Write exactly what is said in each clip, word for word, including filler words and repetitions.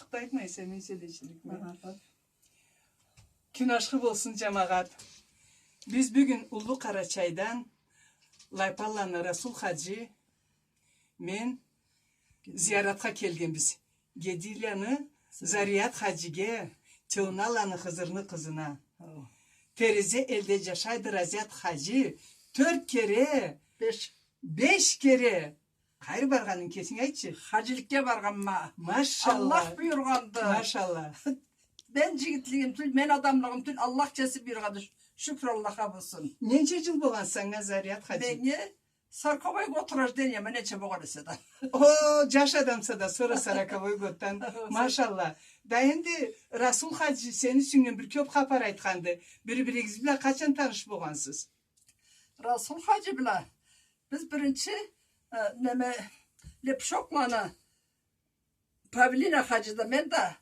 Къыт айтмайса, мен сёлеширикме. Ага. Кюн ашхы болсун, джамагъат. Биз бюгюн Уллу Къарачайдан Лайпанланы Расул хаджи, мен зияратха келгенбиз. Гедийланы Зарият хаджиге, Тёлналаны Хызырны къызына. Хау. Терезе элде джашайды Разият хаджи. Тёрт кере, беш, беш кере. Къайры баргъанынг кесинг айтчы. Хаджиликге баргъанма. Машалла. Аллах буюргъанды. Машалла. Мен джигитлигим тюл, мен адамлыгъым тюл, Аллах кеси буюргъанды. Шукур Аллахха болсун. Ненча джыл болгъан санга, Зарият хаджилик? Меннге сороковой год рождения, мен ненча болгъан эсе да. О, джаш адамса да, сора сороковой годдан. Машалла. Да энди Расул хаджи сени юсюнгден бир кёп хапар айтханды. Бир-биригиз бла къачан таныш болгъансыз? Расул хаджи бла биз биринчи, э, неме, Лепшокланы Павлина хаджи да, мен да,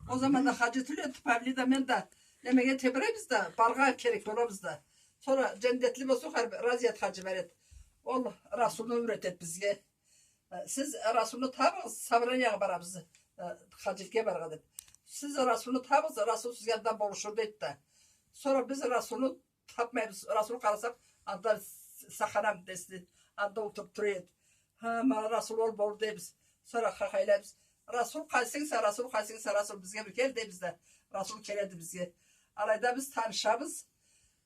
ол заманда хаджи тюл эди, Павлина, мен да немеге тебирейбиз да, барыргъа керек болабыз да. Сора джандетли болсун, Разият хаджи бар эди. Ол Расулну юйрет эди бизге. Э, сиз Расулну табыгъыз, собраниягъа барабыз, э, хаджиликге барыргъа деп. Сиз Расулну табыгъыз, Расул сизге анда болушур дейди да. Сора биз Расулну тапмайбыз. Расул къарасакъ, анда с-, сахана деси, анда олтуруб тура эди. Ха, ма Расул ол болур дейбиз. Сора хахайлайбыз. Расул къайсынгса, Расул къайсынгса, Расул бизге бир кел дейбиз да. Расул келеди бизге. Алайда биз танышабыз,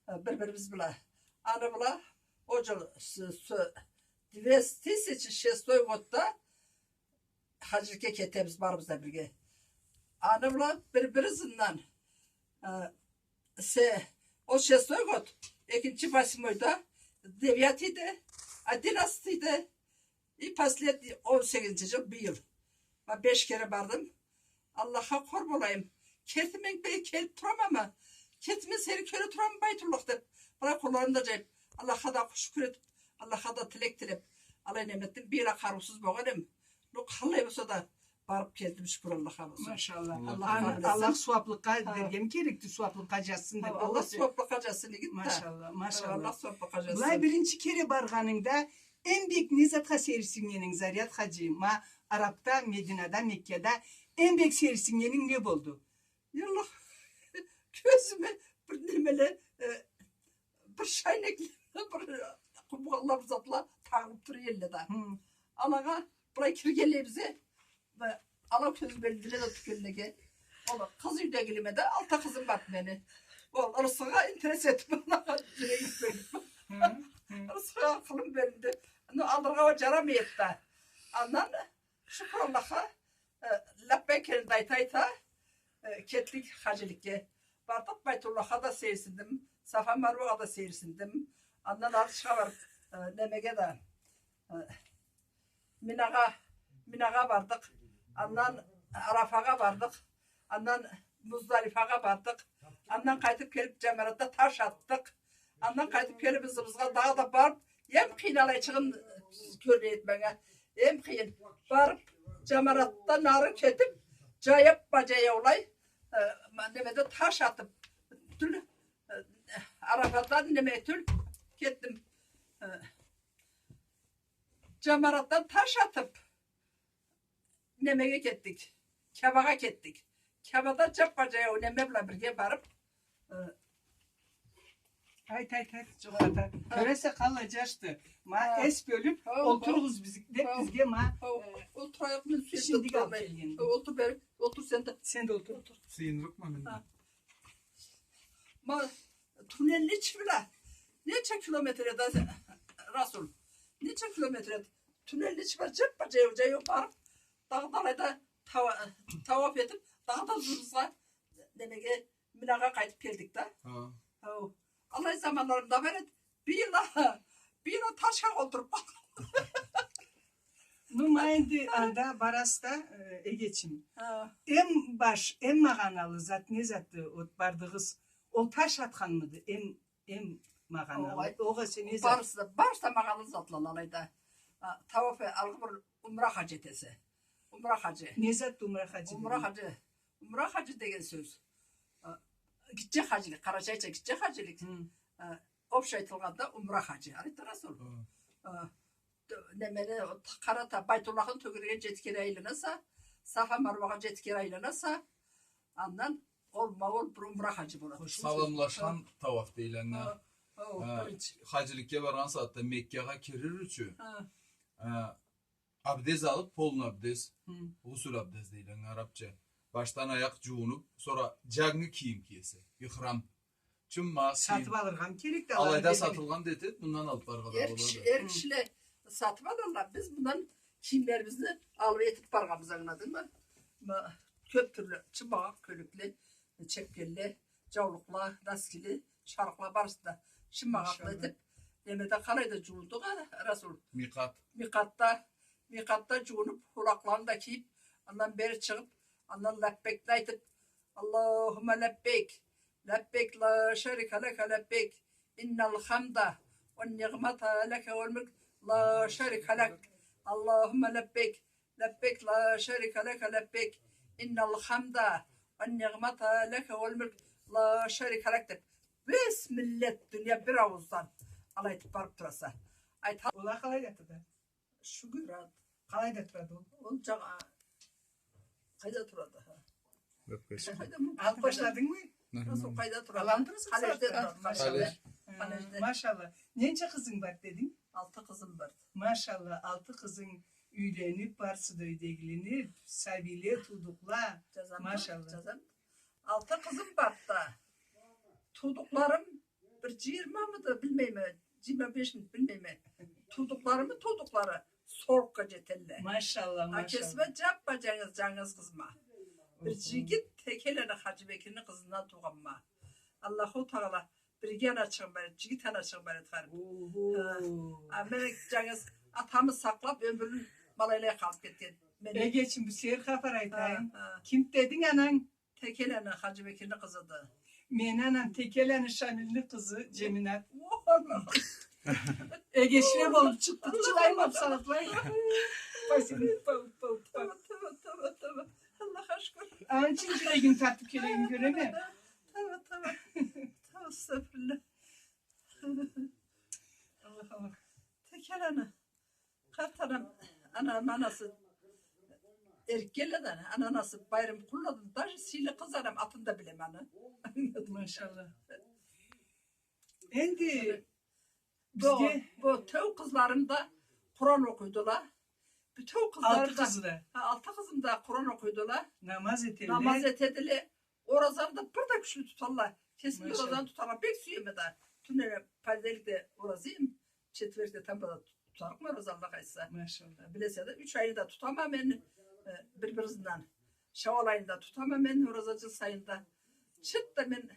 э, бир-бирибиз бла. Аны бла ол джыл с-, с-, две тысячи шестой годда хаджиликге кетебиз барыбыз да бирге. Аны бла бир-бир ызындан, э, се-, ол шестой год, экинчи восьмойда, девятыйде, одиннадцатыйде и последний он сегизинчи джыл, бу джыл. Ма беш кере бардым. Аллахха къор болайым. Кетиме бек келиб турама ма. Кетиме сени кёре турама, Байтуллах, деб, былай къолларымы да джайыб, Аллахха да шукур этиб, Аллахха да тилек тилеб, алай неме этдим, бир а къарыусуз болгъан эдим. Но къаллай болса да барыб келдим, шукур Аллахха болсун. Машалла. Аллах къабыл этсин. Аллах сууаблыкъгъа берген керекди, сууаблыкъгъа джазсын деб. Аллах сууаблыкъгъа джазсын, игиди да. Машалла, машалла. Аллах сууаблыкъгъа джазсын. Былай биринчи кере баргъанынгда эм бек не затха сейирсиннгенинг, Зарият хаджи, ма Арабда, Мединада, Меккада эм бек сейирсиннгенинг не болду? Аллах, кёзюме бир немеле, э, бир шайнекле, бир къумгъалла, бир затла тагъылыб тура элле да. Хы. Алагъа былай киргенлей бизге, ала кёзюме элтдиле да тюкенлеге. Ол къыз юйдегилеме да, алты къызым барды мени. Ол ырысхыгъа интерес этиб, алагъа джюрегим бёлюб. Хы, хы. Ырысхыгъа акъылым бёлюндю. Ну, алыргъа ол джарамай эди да. Андан шукур Аллахха, э, лаббайк элинде айта-айта, э, кетдик хаджиликге. Бардыкъ, Байтуллахха да сейирсиндим, Сафа Марвагъа да сейирсиндим. Андан ары чыгъа барыб, э, немеге да, э, Минагъа, Минагъа бардыкъ. Андан Арафагъа бардыкъ. Андан Муздалифагъа бардыкъ. Андан къайтыб келиб, джамаратда таш атдыкъ. Андан къайтыб келиб, ызыбызгъа дагъыда барыб, эм къыйын алайчыгъын кёрюне эди манга. Эм къыйын. Барыб, джамаратдан ары кетиб, джаяу ба джаяулай, э, ма-, немеде таш атыб, тюл, э, Арафадан неме тюл кетдим. Э, джамаратдан таш атыб, немеге кетдик. Кябагъа кетдик. Кябада джап-джаяу неме бла бирге барыб, э, айт, айт, айт, джукъ ата. Хы. Кёресе, къаллай джашды. Ма эс бёлюб, олтуругъуз биз-, деб бизге ма, э, олтурайыкъ, мен сюеб да олтурмайма. Хы, олтур бери, олтур сен да. Сен да олтур. Олтур. Сыйынырыкъма мен да. Ха. Ма туннелни ичи бла ненча километр эди, Расул? Ненча километр эди? Туннелни ичи бла джап-джаяу, джаяу барыб, дагъыда алайда тава-, тауаф этиб, дагъыда ызыбызгъа немеге, Минагъа къайтыб келдик да. Ха. Хау. Аллай заманларым да бар эди. Бир йыл а, бир йыл а ташха олтуруб къалдым. Ну, ма энди анда бараса да, э, эгечим. Ха. Эм баш, эм магъаналы зат не затды, ол бардыгъыз? Ол таш атханмыды? Эм, эм магъаналы. Огъай. Огъесе не зат? Барысы да, барысы да магъаналы затла алайда. А, тауаф, алгъы бир умра хаджи этесе. Умра хаджи. Не затды умра хаджи деген? Умра хаджи. Умра хаджи деген сёз, а, гитче хаджилик, къарачайча гитче хаджилик. Хы. А, общий айтылгъанда умра хаджи. Алайды Расул. Хы. А, т-, немени, къарата, Байтуллахны тёгерегине джети кере айланаса, Сафа Марвагъа джети кере айланаса, андан ол ма ол бир умра хаджи болады. Хош, саламлашхан тауаф дейле анга. Хо, хо, биринчи. Хаджиликге баргъан сагъатда Меккагъа кирир ючюн, абдез алып, полный абдез, гъусул абдез дейле анга арабча. Башдан аякъ джууунуп, сора джангы кийим киесе, ихрам. Чымма кийим. Сатып алыргъа керекди, алайда сатылгъан да этеди, мындан алып барыргъа да болады. Эр кишиле сатып алалла, биз мындан кийимлерибизни алып этип баргъанбыз, ангыладынгмы? Ма, кёп тюрлю чыммагъакъ кёлекле, чепкенле, джаулукъла, носкили, шарфла, барысы да чыммагъакъла этип, немеде, къалайда джуундукъ а, Расул? Микъат. Микъатда, микъатда джуунуп, улакъланы да кийип, андан бери чыгъып, андан лаббейкни айтып, اللهم لبيك، لبيك لا شريك لك لبيك، إن الحمد والنعمة لك والملك لا شريك لك، اللهم لبيك، لبيك لا شريك لك لبيك، إن الحمد والنعمة لك والملك لا شريك لك деп, биз миллет, дуния бир аууздан алай айтып барып тураса. Айт. Ол а къалайда турады? Шугурат. Къалайда турады ол? Ол джагъа, къайда турады, ха? Алып башладынгмы? Расул, къайда турады? Алан тураса, къаледжде турады, машалла. Къаледж. Ха, къаледжде. Машалла. Ненча къызынг бар дединг? Алты къызым бар. Машалла, алты къызынг юйленип, барысы да юйдегиленип, сабийле туудукъла. Машалла. Алты къызым бар да. Туудукъларым бир джыйырмамыды, билмейме, джыйырма бешмиди, билмейме. Туудукъларымы туудукълары сорукъгъа джетелле. Машалла, машалла. А кесиме джаппа джангыз, джангыз къызма. Бир джигит Текеланы Хаджибекирни къызындан туугъанма. Аллаху Тагъала бирге аначыгъым бар эди, джигит аначыгъым бар эди, харип. Ха. А мен джангыз атамы сакълап, ёмюрюн ма алайлай къалып кетген. Эгечим, бу сейир хапар айтайым. Ха, ха. Ким дединг ананг? Текеланы Хаджибекирни къызыды. Мени анам Текеланы Шамилни къызы Джеминат. О, Аллах. Эгешле болуп чыкъдыкъ, джылайма бусагъатлай. Спасибо. Таба, таба, таба, таба. Аллахха шукур. Аны ючюн джюрегим тартып келегенин кёреме. Таба, таба. Таба, астагъфируллах. Аллах, Аллах. Текеланы. Къарт анам, анам анасы эркелле да, ана анасы Байрамкъулладан, даже сыйлы къыз анам, атын да билеме аны. Машалла. Энди бу, бизге бу тёу къызларым да Къуран окъуйдула. Бу тёу къызларым да. Алты къызы да. Ха, алты къызым да Къуран окъуйдула. Намаз этелле. Намаз этедиле. Оразаны да бир да кючлю туталла. Кесим оразаны тутаргъа бек сюеме да. Тюнене понедельникде оразыма, четвергде там да тутарыкъма ораза, Аллах айтса. Машалла. Билесе да, юч айны да тутама мен, э, бир-бир ызындан. Шауал айны да тутама мен ораза джыл сайын да. Чыртда мен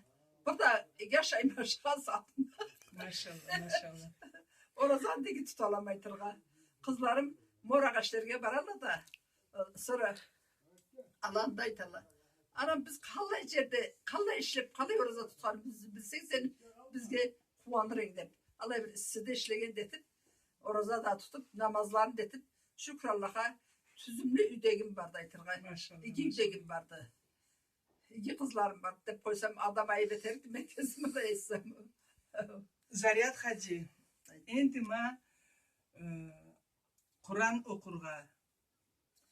бир да иги ашайма ашагъан сагъатымда. Машалла, машалла. Оразаны да иги туталла айтыргъа. Къызларым морагъа ишлерге баралла да, э, сора аланы да айталла. Анам, биз къаллай джерде, къаллай ишлеп, къаллай ораза тутханыбызны билсенг, сен бизге къууаныр эдинг деп. Алай бир иссиде ишлеген да этип, ораза да тутуп, намазларын да этип, шукур Аллахха, тюзюмлю юйдегим барды айтыргъа. Машалла, иги машалла. Юйдегим барды. Иги къызларым барды деп къойсам, адам айып этерикди, мен кесим алай айтсам. Зарят хаджи, энди ма, э, Къуран окъургъа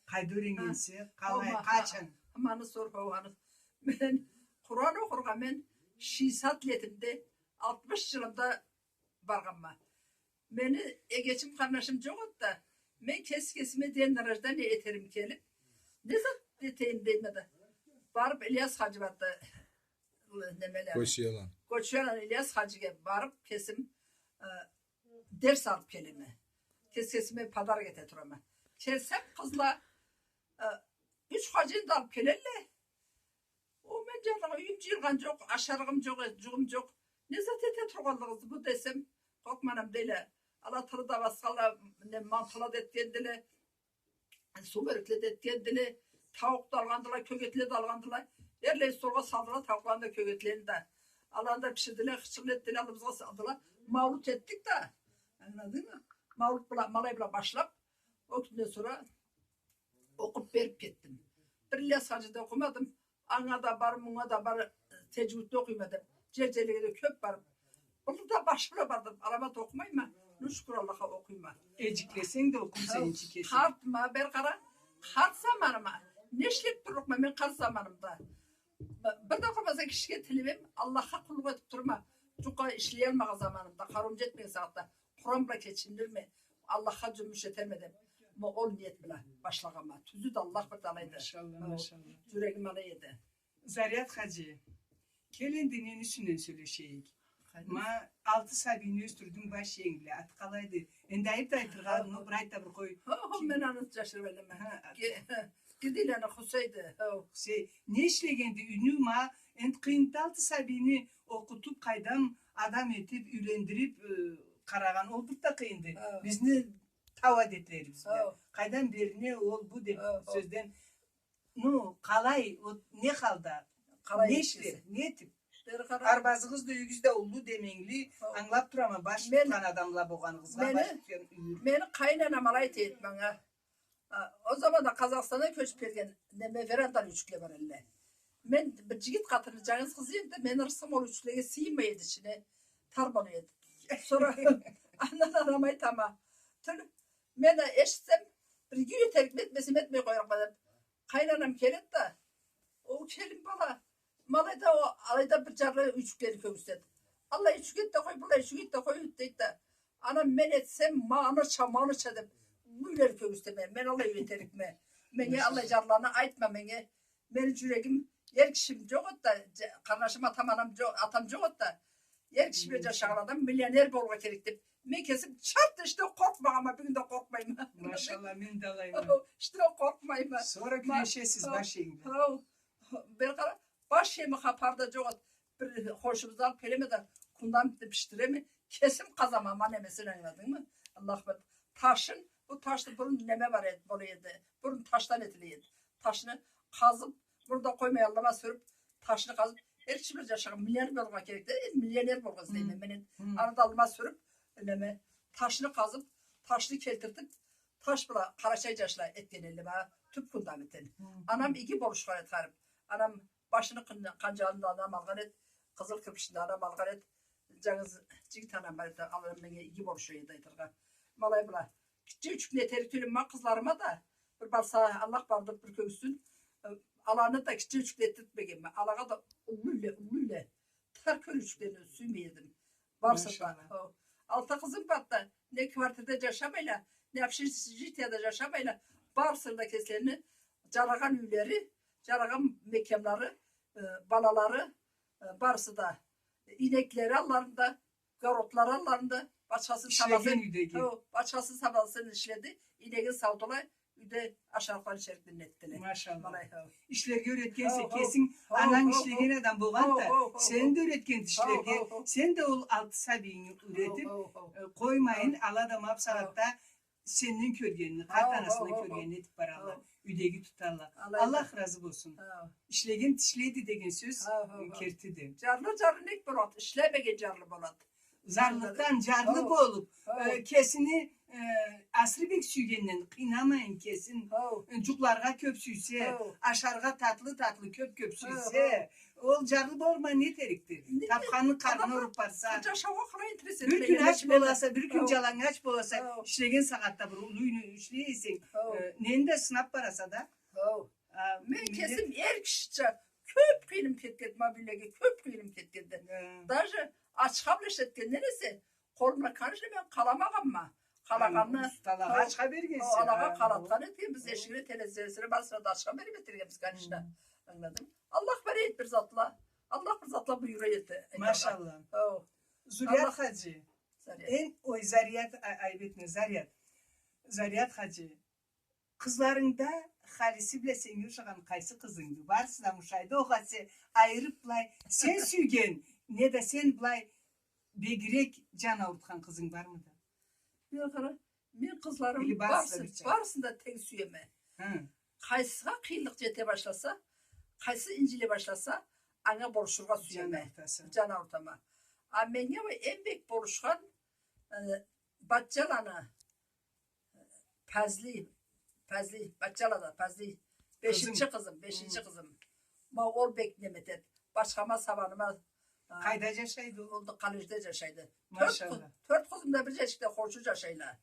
къайда юйреннгенсе, къалай, къачан? Ма аны сор, ма аны. Мен Къуран окъургъа мен шестьдесят летимде, алтмыш джылымда баргъанма. Мени эгечим, къарнашым джокъ эди да, мен кеси кесиме день рождения этерим келип, не зат этейим дейме да, барып Ильяс хаджи барды, немеле, Кочуяланы. Кочуяланы Ильяс хаджиге барып, кесим, э, дерс алып келеме. Кес-, кесиме подарок эте турама. Келсем, къызла, э, юч хаджини да алып келелле. О, мен джарлыгъа, юйюм джыйылгъан джокъ, ашарыгъым джокъ, э, джугъум джокъ. Не зат эте тургъанлыгъызды бу десем, къоркъма, анам, дейле. Ала тыры да басханла, не мантыла да этгендиле. Суу бёрюкле да этгендиле, тауукъ да алгъандыла, кёгетле да алгъандыла. Эрлай столгъа салдыла тауукъланы да, кёгетлени да. Аланы да биширдиле, хычырла этдиле, аллыбызгъа салдыла. Маулут этдик да. Ангыладынгмы? Маулут бла, ма алай бла башлап, ол кюнден сора окъуп берип кетдим. Бир Ильяс хаджиде окъумадым. Анга да бар, мунга да бар, теджвидни окъуйма деп, джер-джерлеге да кёп барып. Быллада башы бла бардым, аламат окъумайма, но шукур Аллахха, окъуйма. Эджиклесенг да окъуйса, энчи кесинг. Къартма, бери къара, къарт заманыма, Не ишлеп турлукъма мен къарт заманымда? Бир да къурмаса кишиге тилемем, Аллахха къуллукъ этип турма. Джукъ ишлеялмагъан заманымда, къарыуум джетмеген сагъатда, Къуран бла кечиндирме, Аллахха джумуш этерме деп, ма ол ниет бла башлагъанма. Тюзю да Аллах бир да алайды. Машалла, машалла. Джюрегим алай эди. Зарят хаджи, кел энди нени юсюнден сёлешейик. Ма алты сабийни ёсдюрдюнг баш иенг бла, аты къалайды? Энди айып да айтыргъа, ну, бир айт да бир къой. Хо, хо, мен аны джашырып айлама. Ха, ке-, Гидиланы Хусейди, хо. Хусей, не ишлегенди, юйню ма, энди къыйынды алты сабийни окъутуп, къайдам адам этип, юйлендирип, э, къарагъан, ол бир да къыйынды. Хо. Бизни тау адетлерибиз бла. Хо. Къайдам берине ол бу деп сёзден Ну, къалай, вот, не халда? Къалай, не ишле, не этип? Арбазыгъыз да, юйюгюз да уллу деменгили, ангылап турама, баш тутхан адамла болгъаныгъызгъа, баш тутхан юйюр. Мени къайнанам алай дейди манга. А, ол заманда Къазахстандан кёчюп келген, неме, верандалы юйчюкле бар элле. Мен бир джигит къатынны джангыз къызы эдим да, мени ырысхым ол юйчюклеге сыйынмай эди ичине, тар бола эди. Сора андан анама айтама, тюл, мен а эшитсем, бир иги этерикме, этмесем, этмей къоярыкъма деп. Къайнанам келеди да, ол келин бала, ма алайда, ол алайда бир джарлы юйчюклени кёргюзтеди. Аллай юйчюк эт да къой, быллай юйчюк эт да къой, дейди да. Анам мен этсем, маныча, маныча деп, юйлени кёргюзтеме. Мен аллай юй этерикме. Меннге аллай джарланы айтма меннге. Мени джюрегим, эр кишим джокъ эди да, джа-, къарнашым, атам, анам джокъ, атам джокъ эди да. Эр киши бла джашагъан адам миллионер болургъа керек деп, мен кесим чарт ишден къоркъмагъанма, бюгюн да къоркъмайма. Машалла, мен да алайман. Ишден къоркъмайма. Сора кюрешесиз баш иенг бла. Хау, хау. Бир къара, баш иеми хапары да джокъ эди. Бир хоншубуздан алып келеме да, кундамитни биширеме, кесим къазама, ма немесин, ангыладынгмы? Аллах бир. Ташын, бу ташны бурун неме бар эди, бола эди. Бурун ташдан этиле эди. Ташны къазып, бурун да къоймай, аллыма сюрюп, ташны къазып, эр киши бла джашагъан, миллионер болургъа керек да, э, миллионер болгъан излейме мен. Аны да аллыма сюрюп, неме, ташны къазып, ташны келтиртип, таш бла къарачай джашла этген элле ма, тюп фундаментин. Анам иги болушхан эди харип. Анам башыны къын-, къанджалын да анам алгъан эди, къызыл кирпични да анам алгъан эди. Джангыз джигит анам бар эди, анам меннге иги болуша эди айтыргъа. Ма алай бла. Гитче юйчюкню этерик тюйюлме къызларыма да, бир барса, Аллах бардыр, бир кёргюзсюн. Э, аланы да гитче юйчюкню этдиртмегенме. Алагъа да уллу юйле, уллу юйле. Тар кёлюнчюклени сюймей эдим. Барысы да. Машалла. Хо. Алты къызым барды да, не квартирада джашамайла, не общежитияда джашамайла. Барысы да кеслерини джарагъан юйлери, джарагъан мекямлары, э, балалары, э, барысы да, ийнеклери алларында, городлары алларында, бачхасын сабазын, ишлеген юйдеги. Хо, бачхасын сабазын ишледи, ийнегин саудула, юйде ашарыкъланы ичериклени этдиле. Машалла. Ма алай, хо. Ишлерге юретгенсе, хо, хо, кесинг, хо, ананг ишлеген адам болгъанды да, хо, хо, хо, сени да юретгенди ишлерге, хо, хо, сен да ол алты сабийинги юретип, хо, хо, хо, э, къоймайын, хо, ала да ма бусагъатда сенден кёргенин, хо, къарт анасындан, хо, хо, хо, кёргенин этип баралла. Хо. Юйдеги туталла. Аллах разы болсун. Хо. Ишлеген тишлейди деген сёз, хо, хо, хо, кертиди. Джарлы, джарлы нек болады? Ишлемеген джарлы болады. Зарлыкъдан джарлы болуп, э, кесини, э, асыры бек сюйгенден къыйнамайын кесин, э, джукъларгъа кёп сюйсе, ашаргъа татлы-татлы кёп-кёп сюйсе, ол джарлы болма не керекди? Тапханын къарнына уруп барса, бир кюн ач боласа, бир кюн джалангач боласа, ишлеген сагъатда бир уллу юйню ишлей эсенг, э, нени да сынап бараса да. Мен кесим эр кишича кёп къыйыным кетгенди, ма бюлеге кёп къыйыным кетгенди. Даже ачха бла ишлетгенден эсе, къолумда, конечно, мен къаламагъанма. Къалагъанны усталагъа ачха бергенсе. Алагъа къалатхан этгенбиз, эшигине, терезесине, барысына да ачха берип этдиргенбиз, конечно. Ангыладынг? Аллах береди бир затла. Аллах бир затла буюра эди. Машалла. Зулият хаджи. Эн, ой, Зарият, айып этме, Зарият. Зарият хаджи. Къызларынгда халиси бла сеннге ушагъан къайсы къызынгды? Барысы да ушайды, огъесе айырып былай, сен сюйген, неда сен былай бегирек джан аурутхан къызынг бармыды? Мен къара, мен къызларым барысын да тенг сюеме. Къайсыгъа къыйынлыкъ джете башласа, къайсы инджиле башласа, анга болушургъа сюеме. Джан аурутама. А меннге эм бек болушхан, э, Батчаланы, Пазли, Пазли, Батчалада, Пазли. Бешинчи къызым, бешинчи къызым. Ма ол бек неме этеди. Башхама, сабаныма. Къайда джашайды ол? Ол да Къалежде джашайды. Тёрт къыз-, тёрт къызым да бир джашыкъда хоншу джашайла.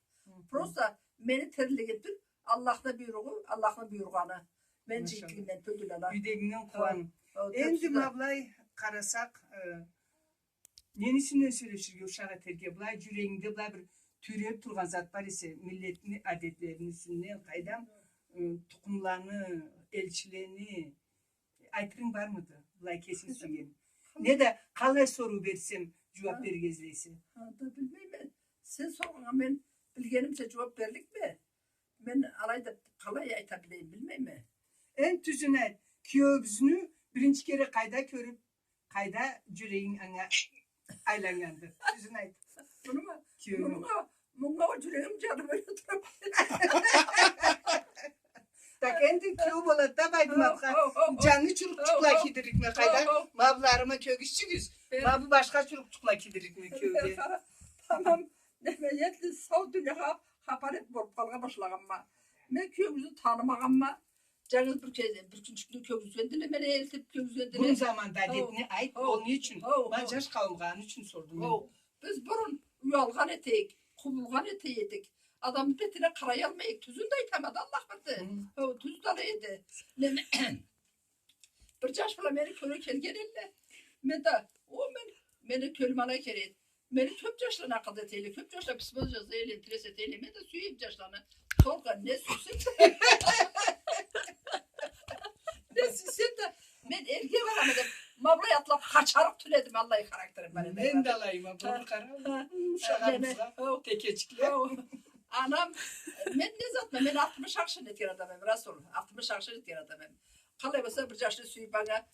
Просто мени тирилигим тюл, Аллахны буйругъу, Аллахны буюргъаны. Мен джигитлигимден тюлдюле ала. Юйдегингден къууан. Энди ма былай къарасакъ, э, нени юсюнден сёлеширге ушакъ этерге, былай джюрегингде былай бир тюйрелиб тургъан зат бар эсе, миллетни адетлерини юсюнден, къайдам, э, тукъумланы, элчилени, айтырынг бармыды, былай кесинг сюйген? Неда къалай соруу берсем, джууаб берирге излейсе? Ха, да билмейме. Сен соргъаннга мен билгенимча джууаб берликме? Мен алай да къалай айта билейим, билмейме. Энди тюзюн айт, киеуюбюзню биринчи кере къайда кёрюб, къайда джюрегинг анга айланнганды? Тюзюн айт. Мунума, киеуюнгю. Мунга, мунга ол джюрегим, джаным ёле турады. Так, энди киеу болады да Байдыматха. Хо, хо, хо, хо. Джангы чурукъчукъла кийдирликме, къайда? Хо, хо. Ма быларыма кёргюзтюгюз. Э. Ма бу башха чурукъчукъла кийдирликме киеуге. Тамам. Неме, энди сау дуниягъа хапар этиб болуб къалгъа башлагъанма. Мен киеуюгюзню танымагъанма. Джангыз бир кез, бир кюнчюкню кёргюзгендиле, мени элтиб кёргюзгендиле. Бу заманда адетни айт, ол не ючюн? Ма джаш къауумгъа аны ючюн сордум мен. Биз бурун уялгъан этейик, къубулгъан эте эдик. Адамны бетине къараялмай эдик, тюзюн да айтама да, Аллах билди. Хы. Хо, тюз да алай эди. Неме, бир джаш бла мени кёре келген эдиле. Мен да, о, мен, мени кёлюме алай келеди. Мени кёб джашла накъыл этелле, кёб джашла письмо джаза элле, интерес этелле. Мен да сюеме джашланы. Соргъа, не сюйсем да. Не сюйсем да. Мен элге барама деб, ма былай атлаб къачарыкъ тюл эдим, аллай характерим бар эди. Мен да алайма, былай къара. Ха, ха. Ушакъларыбызгъа, текечикле. Хо. Анам, мен не затма, мен алтмыш ашхын этген адам эм, Расул, алтмыш ашхын этген адам эм. Къалай болса, бир джашны сюйюб, анга,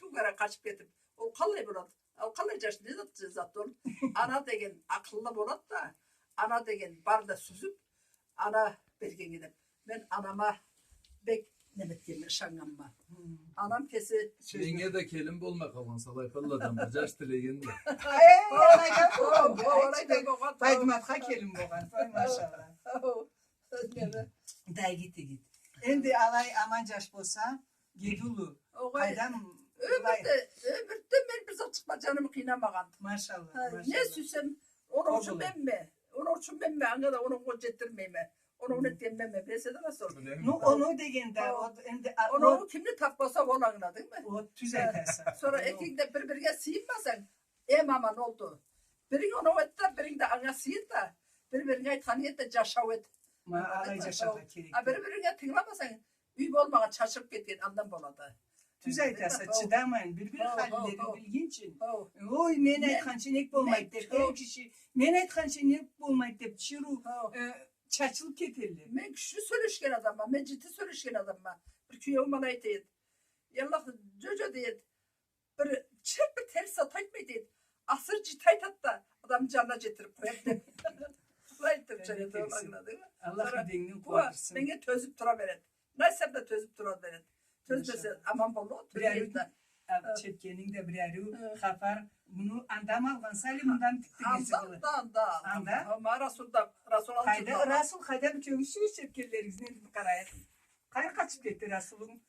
бу къара къачыб кетиб, ол къалай болады? Ол къалай джаш, не зат, зат ол? Ана деген акъыллы болады да, ана деген барын да сюзюб, ана берген эди. Мен анама бек неме этгенме, ышаннганма. Хы. Анам кеси... Сеннге да келин болмай къалгъан, алай палладан бир джаш тилеген да. Эй, алай да болгъан, алай да болгъан. Байдыматха келин болгъан. Ой, машалла. Ой, неме. Да иги, иги. Энди алай аман джаш болса, Геди улу, къайдам, ёмюрде, ёмюрде мен бир зат чыкъмады, джанымы къыйнамагъанды. Машалла, машалла. Не сюйсем, оноучу менме, оноучу менме, анга да оноугъа джетдирмейме. Оноуну этген менме, билесе да, Расул. Ну, оноу деген да, энди, оноу кимни табмаса, ол, ангыладынгмы? Ол тюз айтаса. Сора экинг да бир-бирге сыйынмасанг, эм аман олду. Биринг оноу эт да, биринг да анга сыйын да, бир-биринге айтханынг эт да, джашау эт. Ма алай джашаргъа керек. А бир-биринге тынгыламасанг, юй болмагъан, чачылыб кетген, андан болады. Тюз айтаса, чыдамайын, бир-бир халилерин билгинчи. Ой, мен айтханча нек болмайды деб, эр киши, мен айтханча нек болмайды деб, чырыу, э, чачылыб кетелле. Мен кючлю сёлешген адамма, мен джити сёлешген адамма. Бир киеуюм алай эте эди. Аллах, джо-джо, дей эди. Бир чырт, бир терс зат айтмай, дей эди. Асыры джити айтады да, адамны джанына джетдириб къояды, деб. Былай айтыб джюрюеди, ангыладынгмы? Аллах юйдегингден къууандырсын. Меннге тёзюб тура береди. Не айтсам да тёзюб тура береди. Тёзбесе, аман боллукъ, тёзбесе. Бир ариу, а, чепкенинг да бир ариу хапар. Муну андан алгъанса, али мындан тикдинг эсе болур. Анда, анда, анда. Ма Расул да, Расул алып къайда, Расул, къайда, бир кёргюзтюгюз чепкенлеригизни, энди бир къарайыкъ. Къайры къачып кетди Расулунг?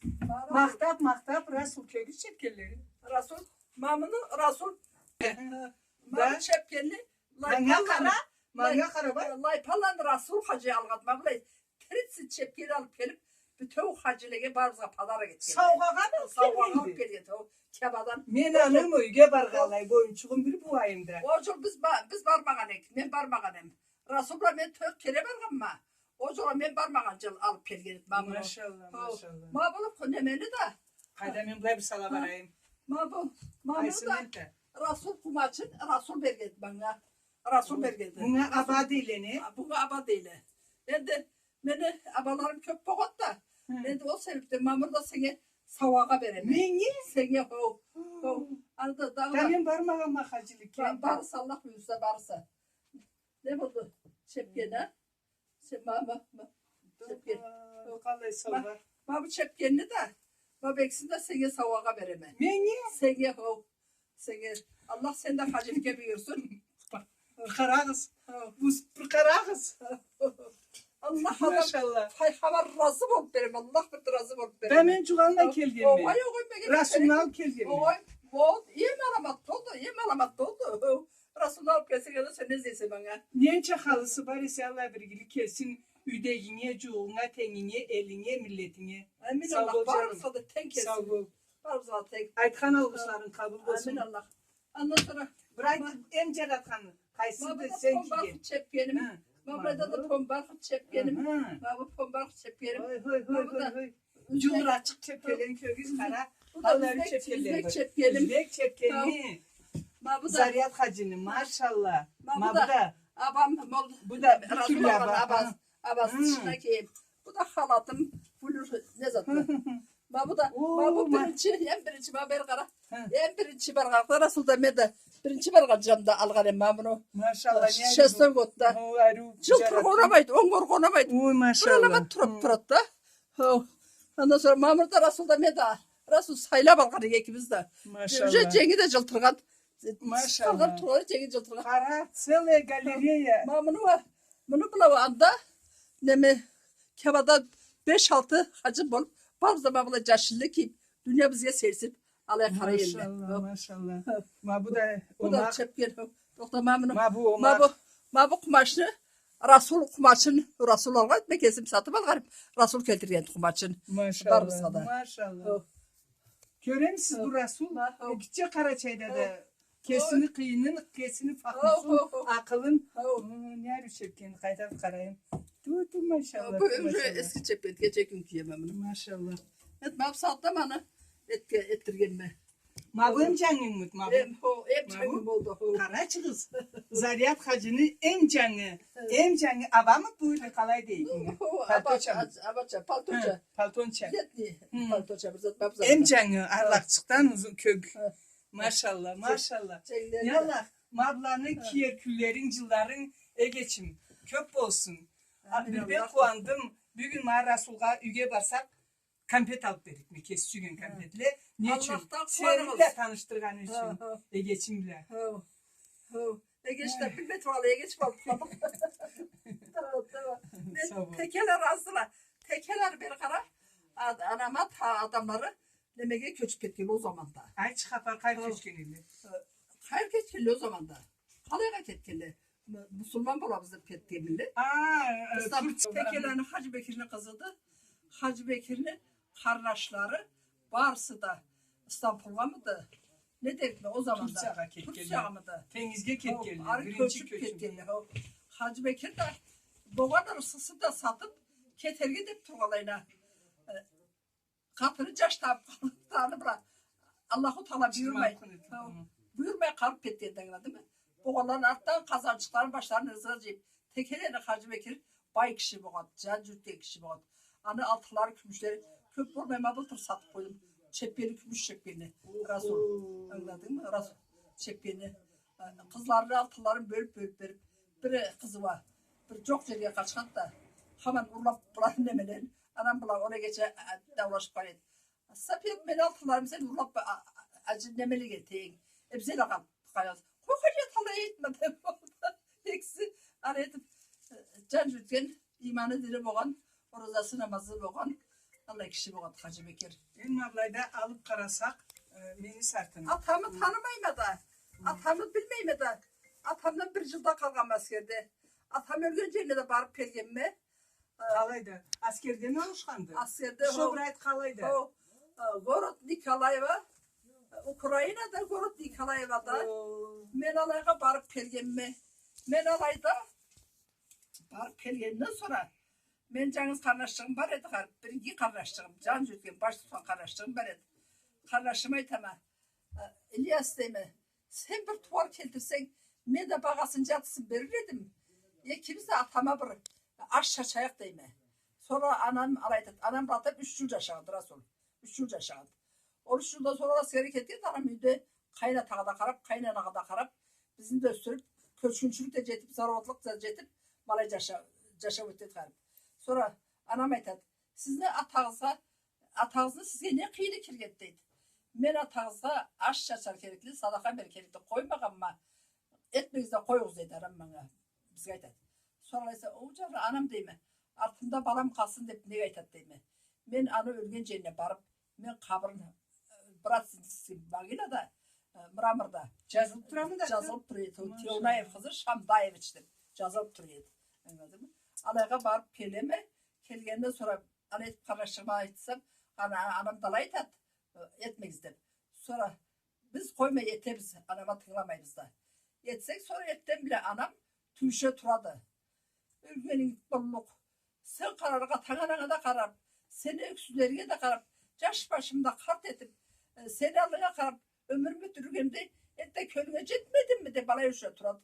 Махтап, махтап, Расул, кёргюз чепкенлери. Расул, ма муну Расул. Ма бу чепкенни манга къара, манга къара, бай. Лайпаланы Расул хаджи алгъан, ма былай тридцать чепкен алып келип, бютеу хаджилеге барыбызгъа подарок этген. Саугъагъа алып келген. Саугъагъа алып келген, о, Кябадан. Мен аны юйге баргъанлай, боюнчугъум бир бу айымда. О джыл биз ба-, биз бармагъан эдик, мен бармагъан эм. Расул бла мен тёрт кере баргъанма. О джыл мен бармагъан джыл алып келген эди, ма муну. Машалла, машалла. Ма бу немени да. Къайда, мен былай бир сала барайым. Ма бу, ма муну да. Расул къумачын, Расул берген эди манга. Расул берген эди. Мунга аба дейле, не? А, мунга аба дейле. Энди мени абаларым кёп болгъанды да. Энди ол себепден ма муну да сеннге саугъагъа береме. Меннге? Сеннге, хоу, хоу. Анда дагъыда. Да мен бармагъанма хаджиликге. Ба-, барырса, Аллах буюрса, барырса. Не болду? Чепкен, а? Сен ма, ма, ма. Чепкен. Къалай саугъа? Ма, ма бу чепкенни да, ма бу экисин да сеннге саугъагъа береме. Меннге? Сеннге, хоу. Сеннге. Аллах сени да хаджиликге буюрсун. Бир къарагъыз. Хоу. Бу, бир къарагъыз. Аллах, Аллах. Машалла. Пайгъамбар разы болуп береме, Аллах бир разы болуп береме. Да мен джукъ алмай келгенме. Огъай, огъай, мен Расулну алып келгенме. Огъай, ол эм аламатлы олду, эм аламатлы олду. Расулну алып келсенг, анда сен не излейсе манга? Ненча халысы бар эсе, Аллах биргелик келсин, юйдегинге, джууугъунга, тенгинге, элинге, миллетинге. Амин Аллах, барыбызгъа да тенг келсин. Сау бол. Барыбызгъа да тенг. Айтхан алгъышларынг къабыл болсун. Амин Аллах. Андан сора бир айт, эм джаратханынг къайсыды сен кийген? Ма былайда да помбархыт чепкеним. Ма былайда да помбархыт чепкеним. Ма бу помбархыт чепкеним. Ой, ой, ой, ой. Джугурачыкъ чепкенлени кёргюз, къара. Бу да юзбек чепкеним. Юзбек чепкени. Ма бу да Зарят хаджини, машалла. Ма бу да абам, бу да Расул алгъан абаз. Абаз тышына кийим. Бу да халатым, флюр, не зат. Ма бу да, ма бу биринчи, эм биринчи, ма бери къара. Эм биринчи баргъанлыкъда Расулда мен да биринчи баргъан джамда алгъан эм ма муну. Машалла, не шестой годда. Джылтыр къонамайды, онг къонамайды. Ой, машалла. Бир алама туруб турады да. Хо. Андан сора ма муну да Расулда мен да, Расул сайлаб алгъан эдик экибиз да. Машалла. Уже дженги да джылтыргъан. Машалла. Сайлаб тургъан, дженги джылтыргъан. Къара, целая галерея. Ма муну уа, муну бла уа анда, неме, Кябада беш-алты хаджи болуб, барыбыз да ма былай джашиллы кийиб, дуния бизге сейирсиб, алай къарай элле. Машалла, машалла. Ма бу да, бу да чепкен. Тохта, ма муну. Ма бу, ма бу къумачны Расул къумачын, Расул алгъан, мен кесим сатыб алгъан эм, Расул келтирген къумачын. Машалла, барыбызгъа да. Машалла. Кёремисиз, бу Расул гитче Къарачайда да кесини къыйынын, кесини фахмусун, акъылын. Не ариу чепкени, къайдам къарайым. Ту, ту, машалла. Бу уже эски чепкен, кече кюн киеме муну. Машалла. Эт, ма бусагъатда муну этдиргенме. Ма бу эм джангынгмыды, ма бу? Эм, хо, эм джангы болду, хо. Къарачыгъыз. Зарят хаджини эм джангы, эм джангы абамыды бу, или къалай дейик? Хо, абача, абача, палточа. Палтонча. Летний палточа, бир зат, бир зат. Эм джангы, арлакъчыкъдан узун кёк. Машалла, машалла. Яллах, ма быланы киер кюнлеринг, джылларынг, эгечим, кёб болсун. Бир бек къууандым. Бюгюн ма Расулгъа юйге барсакъ, кампет алыб бердик, ма кеси сюйген кампетле. Не ючюн? Сени бла танышдыргъаны ючюн, эгечим бла. Эгеч да билмей тургъанлай, эгеч болуб къалдым. Тамам, тамам. Мен текеле разыла. Текеле бери къара. Анама та-, адамлары немеге кёчюб кетген ол заманда. Айтчы, хапар, къайры кёчгенле? Къайры кёчгенле ол заманда? Къалайгъа кетгенле? Мусулман болабыз деб кетгенле. А, Турция. Текелени Хаджибекирни къызыды. Хаджибекирни къарнашлары барысы да Истанбулгъамыды? Не дерикме, ол заманда? Турциягъа кетгенле. Турциягъамыды? Тенгизге кетгенле. Ары кёчюб кетгенле. Хаджибекир да болгъан рысхысын да сатыб кетерге деб тургъанлайына. Къатыны джаш табыб къалыб, аны бла Аллаху Тагъала буюрмай, буюрмай къалыб кетгенди, ангыладынгмы? Болгъанланы артдан къазанчыкъларын башларына ызгъа джыйыб, текелени Хаджибекир бай киши болгъанды, джан джюрютген киши болгъанды. Аны алтынлары, кюмюшлери кёб болмай, ма былтыр сатыб къойдум. Чепкени, кюмюш чепкени. Расул, ангыладынгмы? Расул чепкени. Къызларына алтынларын бёлюб, бёлюб бериб, бир къызы уа бир джокъ джерге къачханды да, хаман урлаб быланы немелерин, анам бла ол эгечи даулашыб къалады. Сапият, мени алтынларымы сен урлаб, а, а, немелеге этдинг. Э, биз да къалыб къалабыз. Къой, Хаджият, алай этме, деб. Экиси алай этиб, э, джан джюрютген, иманы, дини болгъан, оразасы, намазы болгъан, аллай киши болгъан Хаджибекир. Эм былайда алыб къарасакъ, э, мени сартын. Атамы танымайма да, атамы билмейме да, атамдан бир джылда къалгъанма аскерде. Атам ёлген джерине да барыб келгенме. Къалайда? Аскердеми ауушханды? Аскерде, хо. Шо бир айт, къалайда? Хо. Город Николаево, Украинада, город Николаевода. Хо. Мен алайгъа барыб келгенме. Мен алайда барыб келгенден сора, мен джангыз къарнашчыгъым бар эди, къар-, биринчи къарнашчыгъым, джан джюрютген, баш тутхан къарнашчыгъым бар эди. Къарнашыма айтама, Ильяс, дейме, сен бир тууар келтирсенг, мен да багъасын джартысын берир эдим. Экибиз да атама бир аш чачайыкъ, дейме. Сора анам алай айтады. Анам бла атам юч джыл джашагъанды, Расул. Юч джыл джашагъанды. Ол юч джылдан сора ол аскерге кетгенди, анам юйде къайын атагъа да къараб, къайын анагъа да къараб, бизни да ёсдюрюб, кёчгюнчюлюк да джетиб, заруатлыкъ да джетиб, ма алай джаша-, джашаб ётгенди къариб. Сора анам айтады, сизни атагъызгъа Атагъызны сизге не къыйыны киргенди, дейди. Мен атагъызгъа аш чачар керекли, садакъа берир керекли къоймагъанма, этмегиз да къоюгъуз, дейди анам манга. Бизге айтады. Сора алайса, о, джарлы анам, дейме, артымда балам къалсын деб нек айтады, дейме. Мен аны ёлген джерине барыб, мен къабырын, э, брат, могилада, э, мраморда. Джазылыб турамыды? Джазылыб тура эди. Машалла. Теунаев къызы Шамдаевич деб джазылыб тура эди. Ангыладынгмы? Алайгъа барып келеме, келгенден сора алай этип къарнашыма айтсам, ана-, анам да алай айтады, этмегиз деп. Сора биз къоймай этебиз, анама тынгыламайбыз да. Этсек, сора эртден бла анам тюйюше турады. Ёлгенинг боллукъ. Сен къарарыкъ, атанг-ананга да къарап, сени ёксюзлеринге да къарап, жаш башымда къарт этип, э, сени аллынга къарап, ёмюрюм бютюргенде, энтда кёлюнге жетмедимми деп, алай уруша турады.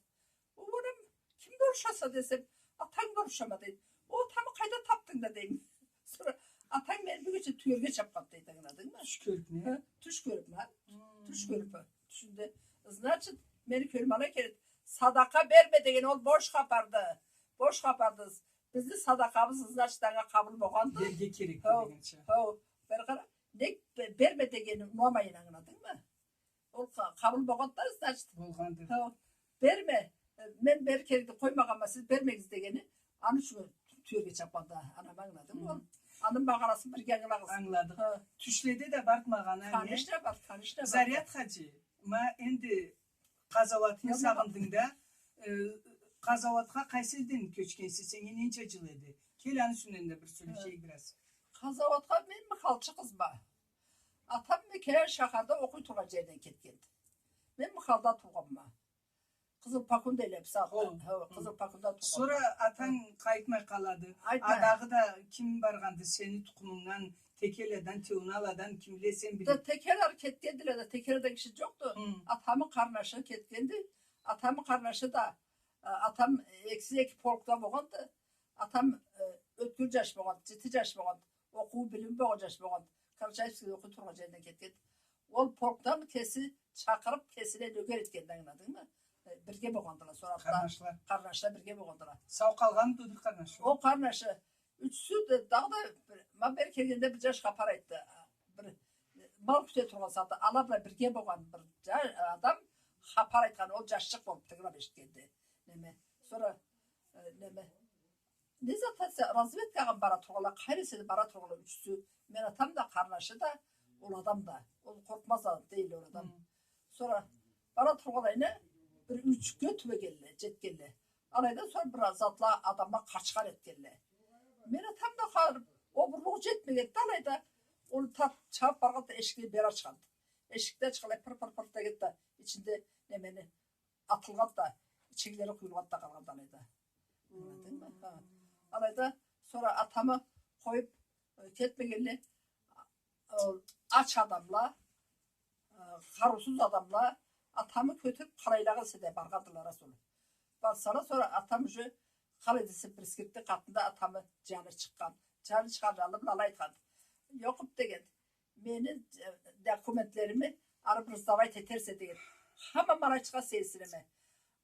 Ол анам, кимге урушаса десем, атанга урушама дейди. Ол атамы къайда тапдынг да дейме. Сора атанг мени бюгюнча тюерге чапханды дейди, ангыладынгмы? Тюш кёрюпме? Хы, тюш кёрюпме. Хы. Тюш кёрюпме. Тюшюнде, значит, мени кёрюп алай келеди. Садакъа берме деген ол бош хапарды. Бош хапарды. Бизни садакъабыз, значит, анга къабыл болгъанды. Берге керек дегенча. Хо, бир къара, нек бе-, берме дегени уламайын, ангыладынгмы? Ол къа-, къабыл болгъанды, значит. Болгъанды. Хо, берме. Э, мен бери келди, къоймагъанма, сиз бермегиз дегени, аны ючюн тюерге чапханды, анам, ангыладынгмы? Хы. Аны магъанасын бирге ангылагъыз. Ангыладыкъ. Хо. Тюшледе да барды магъана, не? Конечно, барды, конечно, барды. Зарят хаджи, ма энди къазауатны сагъындынг да, э, къазауатха къайсы элден кёчгенсе, сеннге ненча джыл эди? Кел, аны юсюнден да бир сёлешейик бираз. Къазауатха мен мыхалчы къызма. Атам Мекея шахарда окъуй тургъан джерден кетгенди. Мен мыхалда тургъанма. Къызыл Пакун дейле бусагъатда. Хо. Хо, Къызыл Пакунда тургъанма. Сора атанг къайтмай къалады. Айтма. Адагъыда ким баргъанды сени тукъумунгдан, Текеладан, Теуналадан, кимле сен биле? Да Текелаланы кетгендиле да, Текеладан киши джокъду. Хы. Атамы къарнашы кетгенди. Атамы къарнашы да, а, атам экиси эки полкда болгъанды. Атам, э, ёткюр джаш болгъанды, джити джаш болгъанды. Окъуу, билими болгъан джаш болгъанды. Карачаевскийде окъуй тургъан джеринден кетгенди. Ол полкдан кеси чакъырып, кесине нёгер этгенди, ангыладынгмы? Э, бирге болгъандыла, сора къарнашла. Къарнашла бирге болгъандыла. Сау къалгъанды ол къарнашы? Ол къарнашы. Ючюсю да, дагъыда бир, ма бери келгенде бир джаш хапар айтды. Бир, э, мал кюте тургъан сагъатда, ала бла бирге болгъан бир джа-, адам хапар айтхан, ол джашчыкъ болуп тынгылап эшитгенди. Неме, сора, э, неме, не зат эсе, разведкагъа бара тургъанла, къайры эсе да бара тургъанла ючюсю. Мен атам да, къарнашы да, ол адам да. Ол къоркъмаз адам дейле ол адам. Хы. Сора бара тургъанлайына бир юйчюкге тюбегенле, джетгенле. Алайдан сора бир затла, адамла къачхан этгенле. Мен атам да къарып, обурлугъу джетмегенди алайда, ол тап-, чабып баргъанды да, эшикни бери ачханды. Эшикни ачханлай пыр-пыр-пыр дегенди да, ичинде немени атылгъанды да, ичеклери къуюлгъанды да къалгъанды алайда. Ангыладынгмы? Хы. Алайда сора атамы къоюп, э, кетмегенле, ол ач адамла, э, къарыусуз адамла атамы кётюрюп, къалайлагъа эсе да баргъандыла, рас ол. Барсала, сора атам уже къалай десе бир эскертди, къатында атамы джаны чыкъгъан. Джаны чыкъгъан, аллы бла алай айтхан. Ёкъ, деген. Мени, э, документлерими ары бир сдавать этерсе деген. Хаман ма алайчыкъгъа сейирсинеме.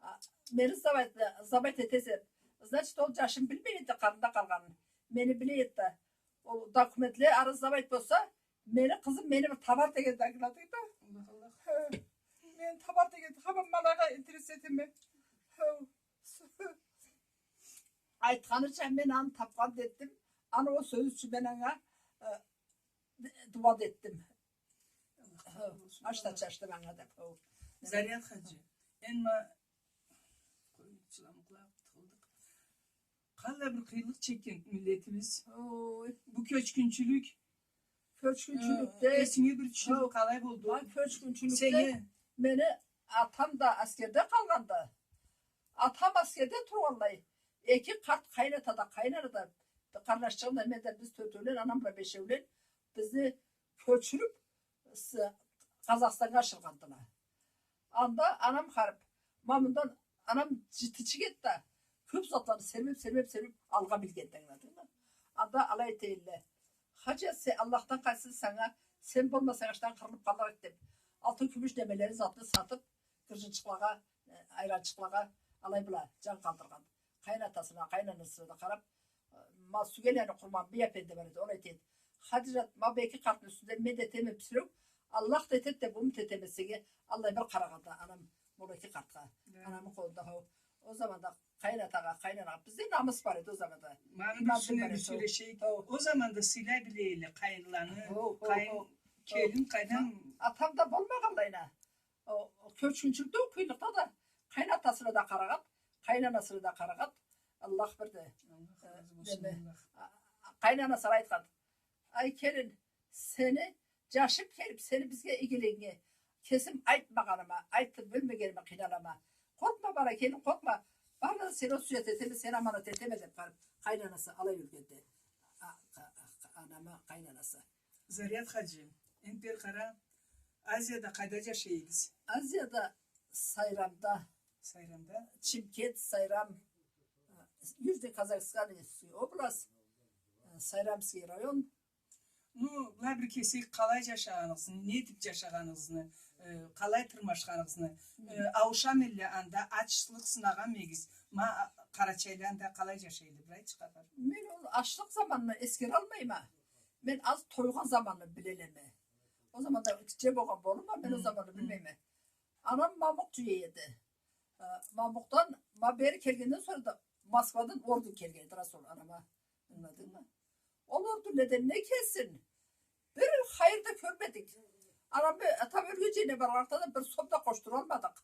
А, мени сдавать, сдавать этерсе, значит, ол джашым билмей эди къарнында къалгъанын. Мени биле эди да. Ол документле ары сдавать болса, мени къызым мени бир табар дегенди, ангыладынг да. Аллах, Аллах. Хы. Мени табар дегенди, хаман ма алайгъа интерес этеме. Хы. Айтханыча, мен аны тапхан да этдим. Аны ол сёзю ючюн мен анга, э, дуа да этдим. Аш да чачдым анга да. Зарят хаджи, энди ма къаллай бир къыйынлыкъ чекген миллетибиз. Ой. Бу кёчгюнчюлюк, кёчгюнчюлюкде, э, эсинге бир тюшюрюп, къалай болду? Ма кёчгюнчюлюкде сени, мени атам да аскерде къалгъанды. Атам аскерде тургъанлай, эки къарт къайната да, къайнана да, къарнашчыгъым да, мен да, биз тёртеулен, анам бла бешеулен, бизни кёчюрюп, с-, Къазахстаннга ашыргъандыла. Анда анам харип, ма мындан анам джитичик эди да, кёп затланы сермеп, сермеп, сермеп алгъа билгенди, ангыладынгмы? Анда алай эте эдиле. Хаджи, сен Аллахдан къайтсын санга, сен болмасанг, ачдан къырылып къаллыкъ эдик деп, алтын, кюмюш немелерин, затын сатып, гыржынчыкълагъа, э, айранчыкълагъа алай бла джан къалдыргъан. Къайнатасына, къайнанасына да къарап, э, ма Сюгеланы къурман бий апенди бар эди, ол айта эди: Хадижат, ма бу эки къартны юсюнден мен да этеме бир сюрек, Аллах да этеди деп умут этеме сеннге, аллай бир къарагъанды анам, ма ол эки къартха. Да. Анамы къолунда, хо. Ол заманда къайнатагъа, къайнанагъа. Бизде намыс бар эди ол заманда. Ма аны бир юсюнден бир сёлешейик. Хо. Ол заманда сыйлай биле эдиле къайынланы, хо, хо, къайын, хо, келин, къайнан. Атам да болмагъанлайына. Ол, ол кёчгюнчюлюкде, ол къыйынлыкъда да къайнатасына да къарагъан, къайнанасына да къарагъан. Аллах бирди. Аллах разы болсун, неме, Аллах. А, а, къайнанасы айтхан: «Ай, келин, сени, джашым келиб, сени бизге игилигинге кесим айтмагъаныма, айтыб билмегениме къыйналама. Къоркъма, бала, келин, къоркъма. Барына да сени осуят этеме, сени аманат этеме», — деб барыб, къайнанасы алай ёлгенди. А, а, а, анамы къайнанасы. Зарят хаджи, энди бери къара, Азияда къайда джашай эдигиз? Азияда Сайрамда. Сайрамда? Чимкент, Сайрам, э, Южный Казахстанский область, э, Сайрамский район. Ну, былай бир кесек къалай джашагъаныгъызны, не этиб джашагъаныгъызны, э, къалай тырмашханыгъызны, э, ауушамы элле анда, ачлыкъ сынагъанмы эдигиз, ма, а, къарачайлы анда къалай джашай эди, бир айтчы, хапар. Мен ол ачлыкъ заманны эсгералмайма. Мен аз тойгъан заманны билелеме. Ол заманда гитче болгъан болурма, мен ол заманны билмейме. Анам мамукъ джуя эди. Э, мамукъдан, ма бери келгенден сора да Москвадан орден келген эди, Расул, анама. Ангыладынгмы? Ол орденледен не келсин? Бир хайыр да кёрмедик. Анам бе-, атам ёлгенча баргъанлыкъгъа да бир сом да къошдуралмадыкъ.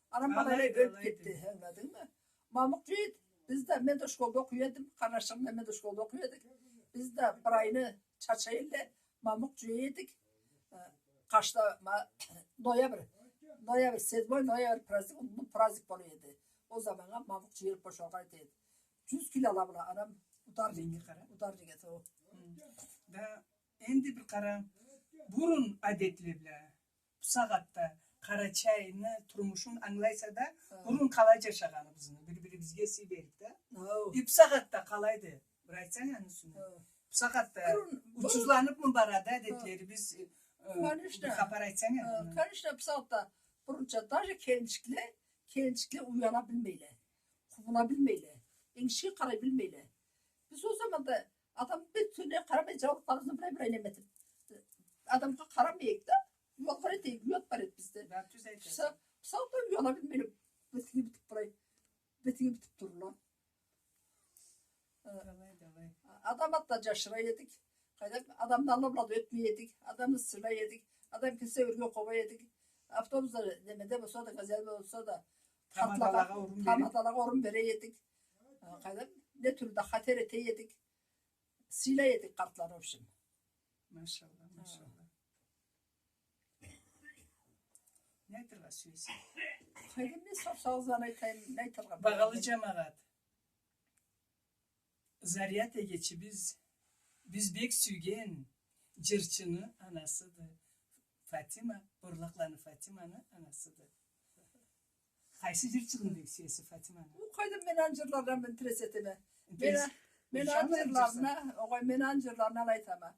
Анам ма алай, алай ёлюб кетди, ангыладынгмы? Мамукъ джуя эди. Биз да, мен да школда окъуй эдим, къарнашым бла мен да школда окъуй эдик. Биз да бир айны чача элле мамукъ джуя эдик. Э, къашда ма-, ноябрь, ноябрь, седьмой ноябрь праздник, уллу праздник бола эди. Ол заманнга мамукъ джыйылыб бошалгъан эди. Джюз кило ала бла анам ударник, ударник эди ол. Хы. Да, энди бир къара, бурун адетле бла бусагъатда къарачайны турмушун ангылайса да, бурун къалай джашагъаныбызны, бир-бирибизге сый бериб да. Хау. Э, бусагъатда къалайды? Бир айтсанг аны юсюне. Хау. Бусагъатда учузланыбмы барады адетлерибиз, э, бир хапар айтсанг аны. Конечно, бусагъатда бурунча даже келинчикле, келинчикле уяна билмейле, къубула билмейле, энгишге къарай билмейле. Биз ол заманда адам бетине къарамай, джаулукъларыбызны бир-бир неме этиб, адамгъа къарамай эдик да, уялгъан эте эдик, уят бар эди бизде. Да, тюз айтаса. Бусагъатда уяна билмейле, бетине битиб былай, бетине битиб турурла. Э, давай, давай. Адам атдан джашыра эдик. Къайдам, адамны аллы бла да ётмей эдик. Адамны сыйлай эдик. Адам келсе, ёрге къобай эдик. Автобусда, немеде болса да, газельде болса да, тамадалагъа орун бере эдик. Э, къайдам, не тюрлю да хатер эте эдик. Сыйлай эдик къартланы, в общем. Машалла, машалла. Не айтыргъа сюесиз? Къайдам, не сорсагъыз, аны айтайым, не айтыргъа? Багъалы джамагъат, Зарят эгечибиз, биз бек сюйген джырчыны анасыды. Фатима, Борлакъланы Фатиманы анасыды. Къайсы джырчыны бек сюесиз, Фатиманы? О, къайдам, мен аны джырларына мен интерес этеме. Мен, интерес, мен аны джырларына, огъай, мен аны джырларына алай айтама.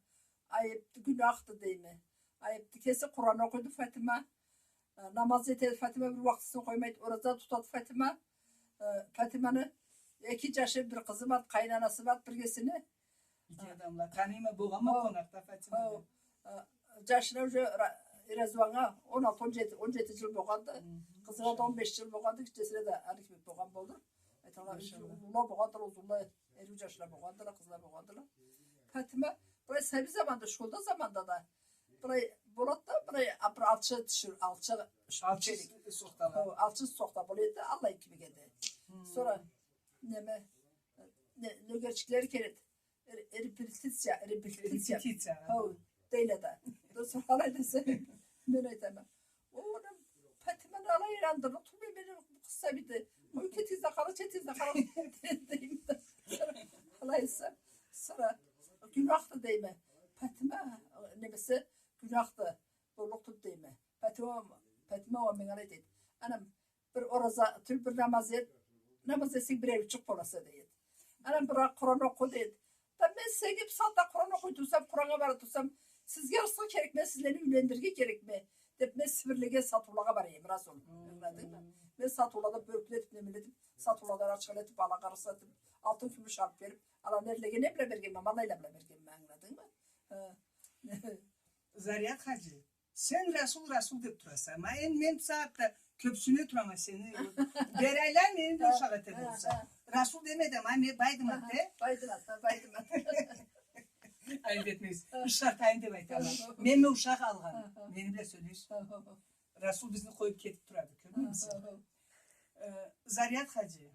Айыбды, гюнахды дейме. Айыбды, кеси Къуран окъуйду Фатима. Э, намаз этеди Фатима, бир уакътисин къоймайды, ораза тутады Фатима. Э, Фатиманы эки джашы, бир къызы бар, къайын анасы бар биргесини. Иги адамла. Таныйма, болгъанма къонакъда Фатимада. Хо, э, джашына уже Ра-, Резваннга он алты, он джети, он джети джыл болгъанды. Хы, къызына да он беш джыл болгъанды, гитчесине да аны кибик болгъан болур. Айталла, уллула болгъандыла, узунла, элли джашла болгъандыла, къызла болгъандыла. Фатима, былай сабий заманда, школда заманда да, былай болады да, былай, а, бир алчы тишир-, алчы шприцчик. Алчы сохтала. Хо, алчы сохта болады да, аллай кибик эди. Хы. Сора, неме, не, нёгерчиклери келеди. Ре-, репетиция, репетиция. Репетиция. Хо, дейле да. Сора алай десе, мен айтама. О, анам, Фатиманы алай ырандырлыкъ тюлме, мени къыз сабийди. Къой, кетигиз да къарагъыз, кетигиз да къарагъыз, дейме да. Алай эсе, сора, гюнахды дейме. Фатима, немесе, гюнахды, боллукъду дейме. Фатима, Фатима уа меннге алай дейди. Анам, бир ораза тюл, бир намаз эт, намаз этсенг, бир эриучюк боласа, дейди. Анам, бир Къуран окъу, дейди. Да мен сеннге бусагъатда Къуран окъуй турсам, Къураннга бара турсам, сизге рысхы керекме, сизлени юйлендирирге керекме, деб, мен Сибирлеге сатыулагъа бара эдим, Расул. Ангыладынгмы? Мен сатыулада бёркле этиб, немеле этиб, сатыуладан ачхал этиб, алагъа рысхы этиб, алтын, кюмюш алыб келиб, аланы эрлеге не бла бергенме, малайла бла бергенме, ангыладынгмы? Хы. Зарят хаджи, сен Расул, Расул деб тураса. Ма энди мен бусагъатда кёбсюне турама сени. Бери айлан, мени бла ушакъ эте болса. Расул деме да, ма мен Байдымат де. Байдымат, ха, Байдымат. Айыб этмегиз. Ушакъ, айтайым деб айтама. Мен, мен ушакъ алгъан. Мени бла сёлеш. Расул бизни къоюб кетиб турады, кёрмеймисиз? Э, Зарят хаджи.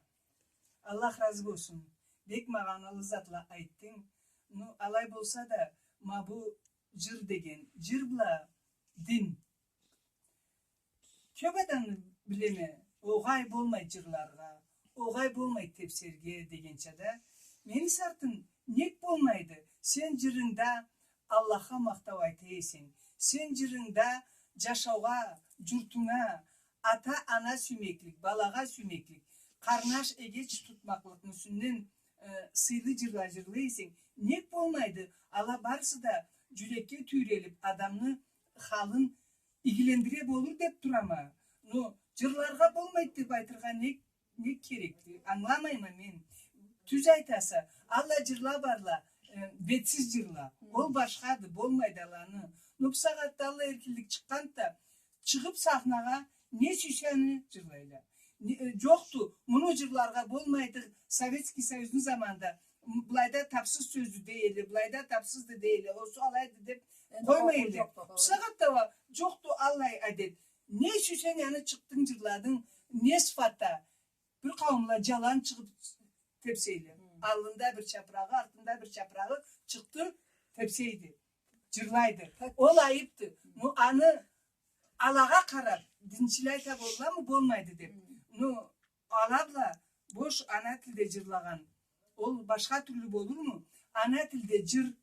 Аллах разы болсун. Бек магъаналы затла айтдынг. Ну, алай болса да, ма бу джыр деген, джыр бла дин. Кёп адамны билеме, огъай болмайды джырларгъа, огъай болмайды тепсерге дегенча да. Мени сартын нек болмайды? Сен джырынгда Аллахха махтау айта эсенг, сен джырынгда джашаугъа, джуртунга, ата-ана сюймеклик, балагъа сюймеклик, къарнаш, эгеч тутмакълыкъны юсюнден, э, сыйлы джырла джырлай эсенг, нек болмайды? Ала барысы да джюрекге тюйрелиб, адамны халын игилендире болур деб турама. Но джырларгъа болмайды деб айтыргъа не, не керекди? Ангыламайма мен. Тюз айтаса, аллай джырла барла, э, бетсиз джырла. Ол башхады, болмайды аланы. Но бусагъатда аллай эркинлик чыкъгъанды да, чыгъыб сахнагъа не сюйсе аны джырлайла. Не, э, джокъду, муну джырларгъа болмайды, Советский Союзну заманында, м, былайда тапсыз сёздю дей эдиле, былайда тапсызды дей эдиле, олсу алайды деб къоймай эдиле. Бусагъатда уа джокъду аллай адет. Не сюйсенг аны чыкъдынг, джырладынг, не сыфатда. Бир къауумла джалан чыгъыб тепсейле. Аллында бир чапырагъы, артында бир чапырагъы чыкъды, тепсейди, джырлайды. Ол айыбды. Ну, аны алагъа къараб, динчиле айта болламы, болмайды деб. Ну, ала бла бош ана тилде джырлагъан, ол башха тюрлю болурму? Ана тилде джыр,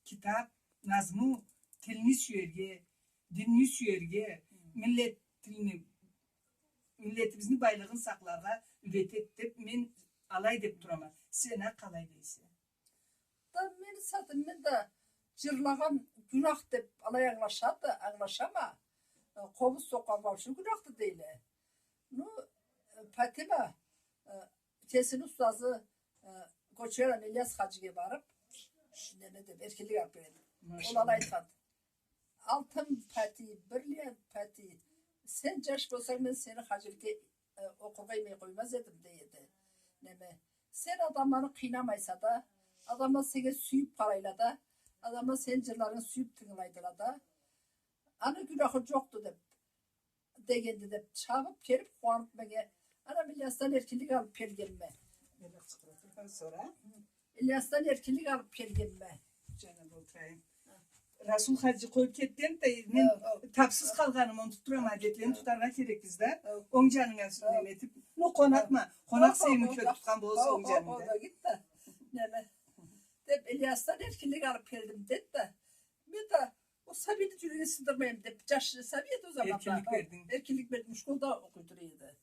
китаб, назму тилни сюерге, динни сюерге, миллет тилни, миллетибизни байлыгъын сакъларгъа юретеди деб мен алай деб турама. Сен а къалай дейсе? Да мен сатым, мен да джырлагъан гюнах деб алай ангылашады, ангылашама. Э, къобуз сокъгъан вообще гюнахды дейле. Ну, э, Патима, э, кесини устазы, э, Гочеран Ильяс хаджиге барыб, неме деб, эркинлик алыб келеди. Ол алай айтханды. Алтын Пати, бриллиант Пати, сен джаш болсанг, мен сени хаджиликге, э, окъургъа иймей къоймаз эдим, дей эди. Неме, сен адамланы къыйнамайса да, адамла сеннге сюйюб къарайла да, адамла сени джырларынгы сюйюб тынгылайдыла да, аны гюнахы джокъду деб, дегенди деб, чабыб келиб, къууаныб меннге, анам Ильясдан эркинлик алыб келгенме. Мен ачыкъ тургъан сора. Ильясдан эркинлик алыб келгенме. Джаныб олтурайым. Расул хаджи къоюб кетгенди да, мен тапсыз къалгъанымы унутуб турама, адетлени тутаргъа керекбиз да. Онг джанынга неме этиб. Ну, къонакъма, къонакъ сейирни кёрюб тутхан болса онг джанында. Неме. Деб, Ильясдан эркинлик алыб келдим, деди да. Мен да ол сабийни джюрегин сындырмайым деб, джаш сабий эди ол заманда. Эркинлик бердинг. Эркинлик бердим, школда окъуй тура эди.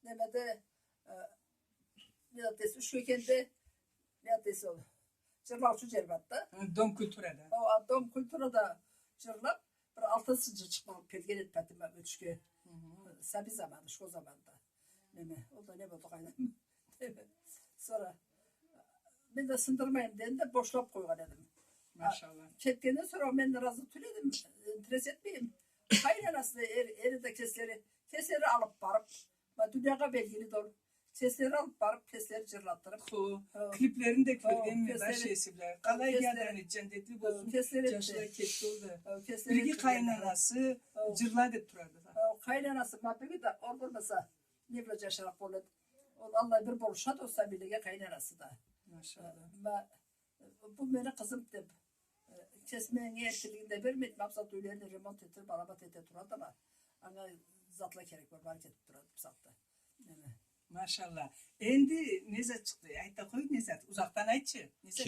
Неме да, э, не зат эсе, Ючкекенде, не зат эсе ол, джырлаучу джер барды да. Хы, Дом культурада. О, а, Дом культурада джырлаб, бир алтын сынчыкъ чыкъдырыб келген эди Патима Ючке. Хы-хы. Сабий заманы, школ заманында. Неме, ол да не болду, къайдам. Сора мен да сындырмайым дедим да, бошлаб къойгъан эдим. Машалла. Кетгенден сора мен разы тюл эдим, интерес этмейим. Къайын анасы да, эр-, эри да кеслери, кеслери алыб барыб, ма дуниягъа белгили да ол. Кеслери алыб барыб, кеслери джырлатдырыб. Хо, клиплерин да кёргенме, баш эси бла. Къалай джандетли болсун, джашла кетди ол да. Бирге къайын анасы джырла деб турады. Къайын анасы, ма бюгюн да ол болмаса, не бла джашарыкъ болур эди. Ол аллай бир болушады ол сабийлеге къайын анасы да. Машалла. Ма, бу мени къызым деб, э, кеси меннге эркинлигин да бермейди, ма бусагъатда юйлерин ремонт этдириб, алабат эте турадыла. Анга затла керек бар, бары кетиб турады бусагъатда. Неме. Машалла. Энди не зат чыкъды? Айта къой, не зат? Узакъдан айтчы. Не зат?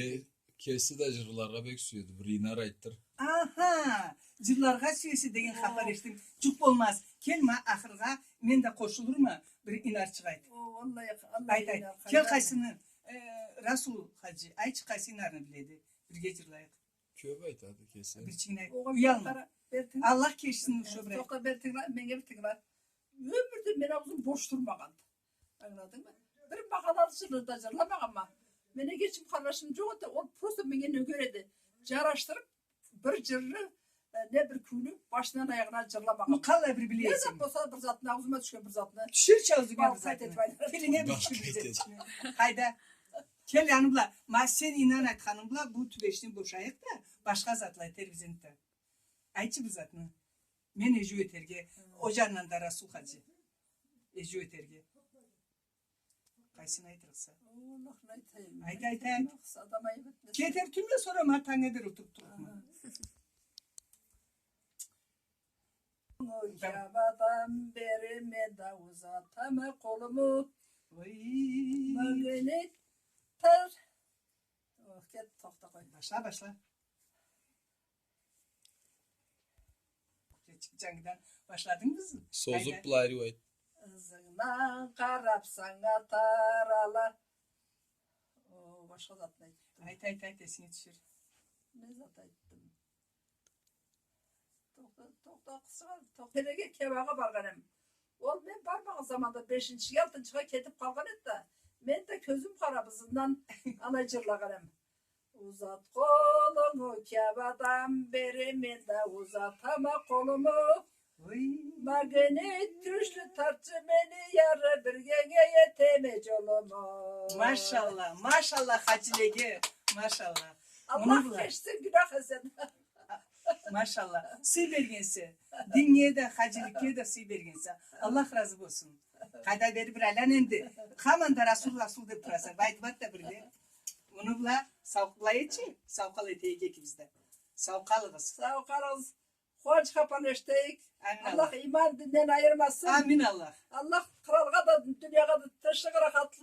Кеси да джырларгъа бек сюеди, бир Инар айтдыр. Аха, джырларгъа сюесе деген хапар эшитдим. Джукъ болмаз. Кел, ма ахыргъа мен да къошулурма, бир Инарчыкъ айт. О, валлахи, аллай. Айт, айт. Кел, къайсыны, э, Расул хаджи, айтчы, къайсы Инарны биледи? Бирге джырлайыкъ. Кёб айтады кеси. Бирчигин айт. Уялма. Аллах кечсин, ушо бир айт. Тохта, бери тынгыла, меннге бир тынгыла. Ёмюрде мени аузум бош турмагъанды. Ангыладынгмы? Бир магъаналы джырны да джырламагъанма. Мени эгечим, къарнашым джокъ эди, ол просто меннге нёгер эди. Джарашдырыб, бир джырны, э, не бир кюйню башындан аягъына джырламагъанма. Ну, къалай бир билесенг? Не зат болса да, бир затны, аузума тюшген бир затны. Тюшюрчю аузунга бир затны. Тилинге бир тюшюр. Къайда? Кел, аны бла, ма сен Инар айтханынг бла бу тюбешни бошайыкъ да, башха затла этербиз энтда. Айтчы бир затны. Мен эджеу этерге, ол джанындан да Расул хаджи. Эджеу этерге. Къайсын айтырыкъса? Аллахны айтайым. Айт, айт, айт. Аллах адам айып этмесин. Кетер тюннге сора ма, тангнга дери олтуруп турурма. Аха. Ол кябадан бери мен да узатама къолуму. Ой. Магнит тар. Ох, кет, тохта, къой. Башла, башла. Кечик, джангыдан башладынгмы? Созуп былай ривайет. Ызынгдан къарап санга тарала. О, башха затны айтдым. Айт, айт, айт, эсинге тюшюр. Не зат айтдым? Тохта, тохта, къысха, тохта. Келеге кябагъа баргъан эм. Ол мен бармагъан заманда бешинчиге, алтынчыгъа кетип къалгъан эди да, мен да кёзюм къарап ызындан алай джырлагъан эм. Узат къолунгу, кябадан бери мен да узатама къолуму. Ой. Магнит тюшлю тартчы мени, яры, биргенге этеме джолуму. Машалла, машалла, Хаджилеге, машалла. Аллах кечсин, гюнах эсен. Машалла. Сый бергенсе. Диннге да, хаджиликге да сый бергенсе. Аллах разы болсун. Къайда бери бир айлан энди. Хаманда Расул, Расул деп тураса. Байтыбат да бирде. Муну бла, сау-, былай этчи, сау къал этейик экибиз да. Сау къалыгъыз. Сау къалыгъыз. Къууанч хапар эшитейик. Амин, Аллах. Аллах иман динден айырмасын. Амин, Аллах. Аллах къралгъа да, дуниягъа да тынчлыкъ, рахат